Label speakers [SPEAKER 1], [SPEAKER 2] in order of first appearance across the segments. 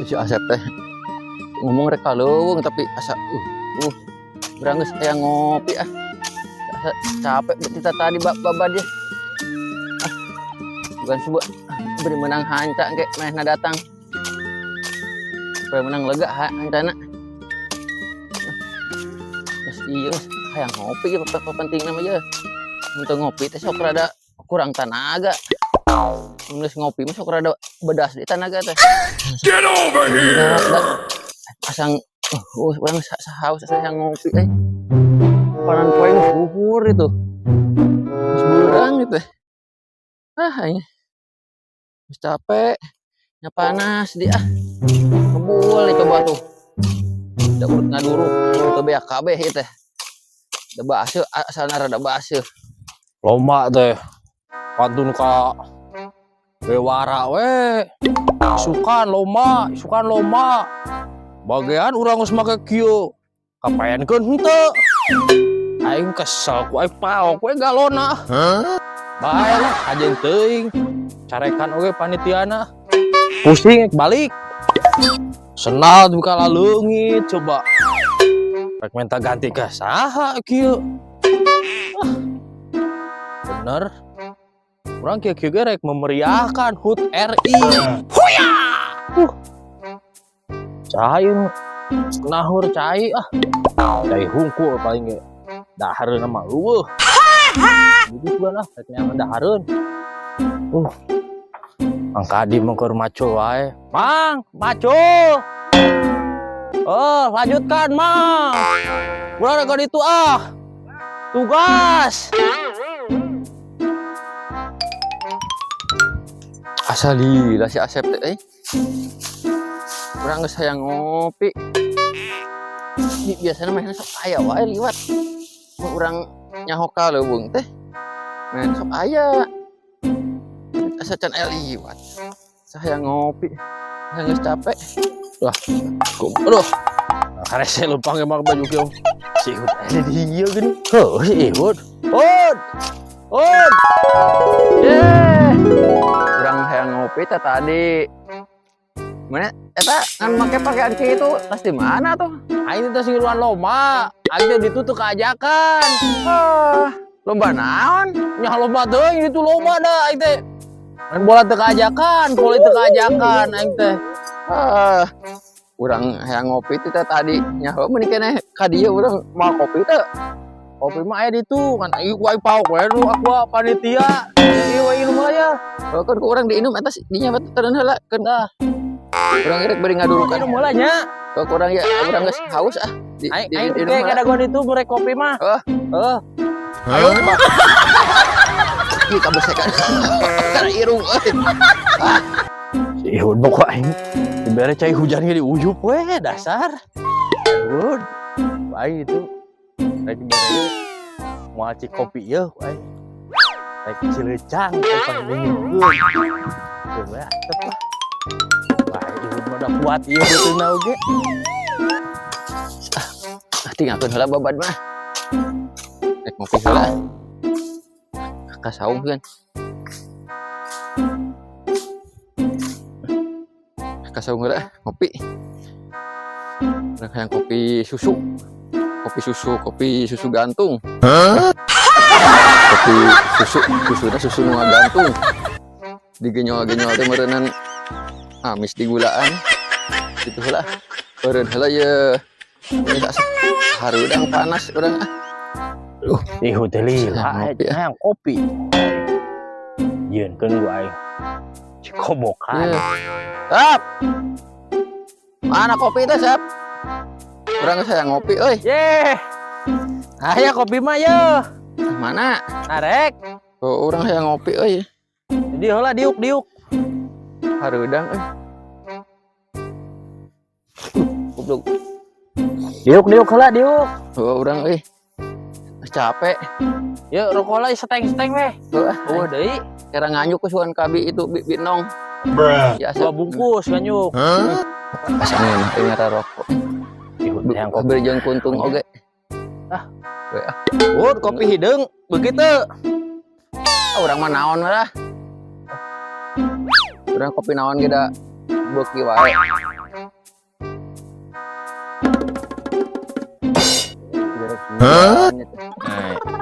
[SPEAKER 1] Si Asep teh ngomong rek kaleuweung, tapi asa urang geus aya ngopi ah. Asa capek kita tadi babad ya. Ah, bukan sebuah beri menang hanca engke manehna datang. Supaya menang lega hancana. Geus ieu geus hayang ngopi ieu pentingna mah ieu. Mun teu ngopi teh sok rada kurang tanaga. Mun geus ngopi mah sok rada bedas di tanaga teh.
[SPEAKER 2] Get over here!
[SPEAKER 1] Asang urang haus asa hayang ngopi euy. Panan poe geus luhur itu. Geus beurang itu. Ah, aing. Geus capek. Nya panas di ah. Ngebul coba tuh. Da urut ngaduruk, teu beak kabeh ieu teh. Da baseuh asalna rada baseuh.
[SPEAKER 3] Lomba teh. Pantun ka bewara we. Isukan lomba, isukan lomba. Bagian urang geus make kieu. Kapayankeun henteu. Aing kesel ku aing paok we galona. Bae lah kajeun teuing. Carekan oge panitiana. Pusing balik. Senal buka laleungit coba. Rek minta ganti ka saha kieu. Ah, bener. Urang kieu-kieu ge rek memeriahkan HUT RI. Huya! Cai nu nahur cai ah. Cai hungkul paling ge. Dahareun mah eueuh. Gitu juga lah rek nyaman dahareun. Mang Kadi mah keur maco wae. Mang, maco. Oh, lanjutkan, Mang. Urang rek ditu ah. Tugas.
[SPEAKER 1] Asa lila si Asep teh euy. Urang geus hayang ngopi. Di biasana mah sok aya wae liwat. Mun urang nyaho ka leuweung teh main sok aya. Asa can aya liwat. Asa hayang ngopi. Asa geus capek.
[SPEAKER 3] Wah, aduh. Karese lempang emang baju kieu. Si Ihud ada di dieu gini. Heuh, si Ihud. Hud. Hud.
[SPEAKER 1] Ye. Urang hayang ngopi teh tadi. Mana eta ngan make pakaian kitu tas di mana tuh?
[SPEAKER 3] Aing teh ngiluan lomba. Aing teh ditu teu kaajakan.
[SPEAKER 1] Ah, lomba naon?
[SPEAKER 3] Nya lomba teuing ditu lomba da aing teh. Main bola teu kaajakan, voli teu kaajakan aing teh.
[SPEAKER 1] Ah, urang hayang ngopi teh tadi. Nyaho meuni keneh ka dieu urang mau kopi teh.
[SPEAKER 3] Kopi mah aya ditu kan aing ku aing paok we nu aku panitia. Ieu we inum ya.
[SPEAKER 1] Oh, kan ku urang diinum eta dinya mah teureun heula keun.
[SPEAKER 3] Tah.
[SPEAKER 1] Urang rek bari ngadurukan.
[SPEAKER 3] Inum heula nya.
[SPEAKER 1] Kok urang ya urang geus haus ah. Di,
[SPEAKER 3] Aing
[SPEAKER 1] di,
[SPEAKER 3] aing
[SPEAKER 1] diinum
[SPEAKER 3] teh
[SPEAKER 1] heula.
[SPEAKER 3] kadagoan itu mere kopi mah.
[SPEAKER 1] Oh.
[SPEAKER 3] Heuh.
[SPEAKER 1] Ayo. Ieu kabesekan. Kana irung euy.
[SPEAKER 3] Si Ihud mah ku aing dibere cai hujan ge diuyup we dasar. Ihud. Aing itu rek dibere moal cik kopi ieu ku aing. Rek cilecang aing panggeukeun. Keun we atep lah. Wah, Ihud mah da kuat ieu beuteungna oge.
[SPEAKER 1] Ah, tinggalkeun heula babad mah. Rek ngopi heula. Ka saung kan. Ka saung heula ngopi. Urang hayang kopi susu. Kopi susu, kopi susu gantung. Kopi susu, susuna susu nu ngagantung. Digenyol-genyol teh meureunnan amis di gulaan. Gitu heula. Eureun heula ye. Ini asa hareudang panas urang ah.
[SPEAKER 3] Ihud teh lila
[SPEAKER 1] Hayang ngopi, ah.
[SPEAKER 3] hayang kopi. Jieunkeun ku aing. Cikobokan.
[SPEAKER 1] Iya. Sap. Mana kopi teh, Sap? Urang geus hayang ngopi euy.
[SPEAKER 3] Ye. Aya kopi mah ye.
[SPEAKER 1] Mana?
[SPEAKER 3] Arek.
[SPEAKER 1] Oh, urang hayang ngopi euy.
[SPEAKER 3] Jadi heula diuk-diuk.
[SPEAKER 1] Hareudang euy. Goblok.
[SPEAKER 3] Diuk diuk heula diuk.
[SPEAKER 1] Heuh urang euy. Capek.
[SPEAKER 3] Yuk rokok lah seteng-seteng weh.
[SPEAKER 1] Heuh,
[SPEAKER 3] Oh deui,
[SPEAKER 1] kira nganyuk ku suan kabi itu bi, bi nong.
[SPEAKER 2] Bruh.
[SPEAKER 1] Ya
[SPEAKER 3] dua bungkus nganyuk.
[SPEAKER 1] Asa ngeunah euy ngararokok.
[SPEAKER 3] Ihud yang kopi.
[SPEAKER 1] Beri jeung kuntung oge.
[SPEAKER 3] Ah.
[SPEAKER 1] We ah.
[SPEAKER 3] Ud kopi hideung begitu.
[SPEAKER 1] Ah, urang mah naon lah. Urang kopi naon ge da beuki wae. Hah?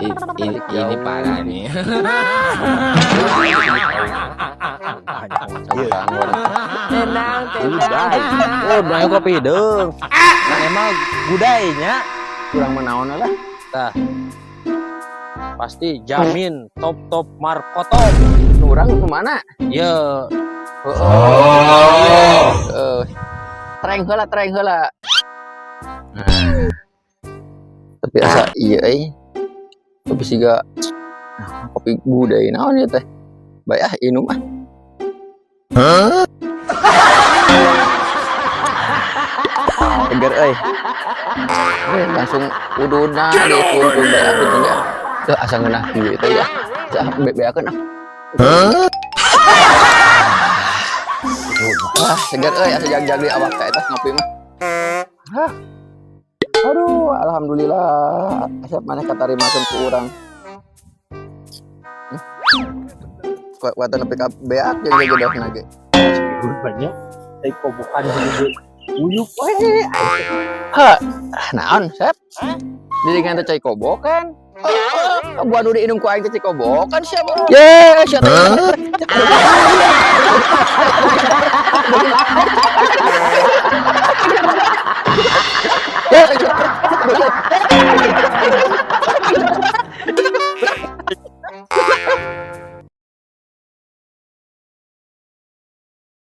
[SPEAKER 4] Nah, ini parah nih.
[SPEAKER 5] Tenang,
[SPEAKER 3] Gudai.
[SPEAKER 5] tenang.
[SPEAKER 3] Oh, nanya kopi hideung. Nah, emang gudainya
[SPEAKER 1] Urang mah naon lah.
[SPEAKER 3] tah. Pasti jamin top top markotop.
[SPEAKER 1] Nu urang nu mana?
[SPEAKER 3] Ye,
[SPEAKER 2] Oh.
[SPEAKER 1] Eh, treng heula, treng heula. Nah. Tapi asa iya euy. Kopi siga nah, kopi gudai naon ieu teh. Bae ah inum ah. Seger euy. Eh, langsung ududna
[SPEAKER 2] Get over
[SPEAKER 1] dikuntung bae aku
[SPEAKER 2] here!
[SPEAKER 1] teh ya. Teu asa ngeunah kieu teh ya. Cah bebeakeun ah. Ah, seger euy asa jag-jag di awak teh eta ngopi mah. Hah. Aduh, alhamdulillah. Asa maneh katarimakeun ku urang. Kuatan nepi ka beak jeung jodohna ge.
[SPEAKER 3] Ihud banyak. Tapi kobokan juga. Uyup we.
[SPEAKER 1] Ha, ah, naon, Sep? Jadi teh cai kobokan. Oh, gua nu diinum ku aing teh cai kobokan siapa? Ye, siapa? Ya,